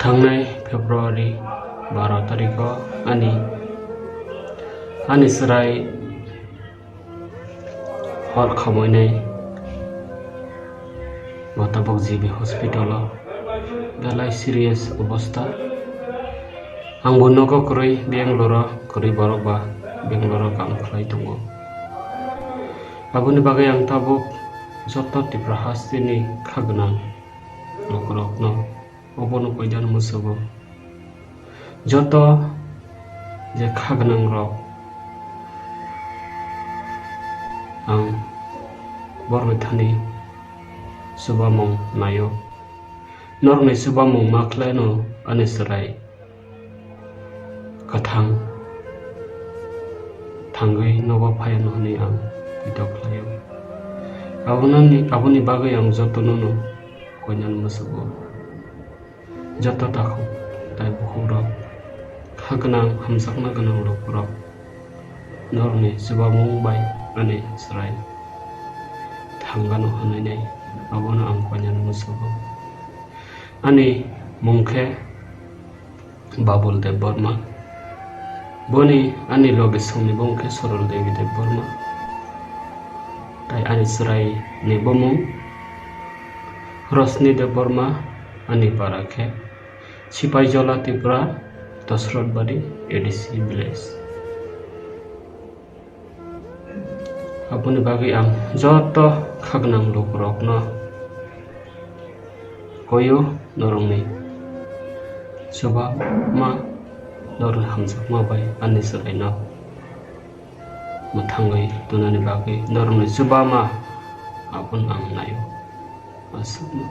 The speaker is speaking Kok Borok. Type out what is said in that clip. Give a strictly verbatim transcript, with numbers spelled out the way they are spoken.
Thangnai February baro tarikh o ani, ani chwrai hor khamoinai bo tabuk G B hospital o belai serious obostha. Ang bo nogo kwrwi Bangalore o kwrwi borok ba Bangalore o kaam khlai tongo. Aboni bagwi ang tabuk joto Tripura hasteni kha gwnang lukurokno obono koidan musugo. Joto je kha gwnang rok ang borokni thani chubamung naio. Norokni chubamung ma khlaino ani chwrai kwthang thangwi nogo phaiano hwnwi ang poito khlaio. Abononi, aboni bagwi ang jotonono koinan musugo. Joto takhuk tai bukhukrok, kha gwnang hamjakna gwnang lukurok, norokni chubamung bai ani chwrai thangano hwnwi nai, abono ang koinan musugo. Ani mung khe Babul Debbarma. Boni ani loge songni bumung khe Sorol Devi Debbarma. Tai ani chwraini bumung Rosni Debbarma, ani para khe Sipaijola Tripura, Dosrothbari A D C village. Aboni bagwi ang joto kha gwnang lukurokno koio, norokni chubama, norokni hamjakma bai ani chwraino mwthangwi tonani bagwi norokni chubama abono ang naio. Aswkno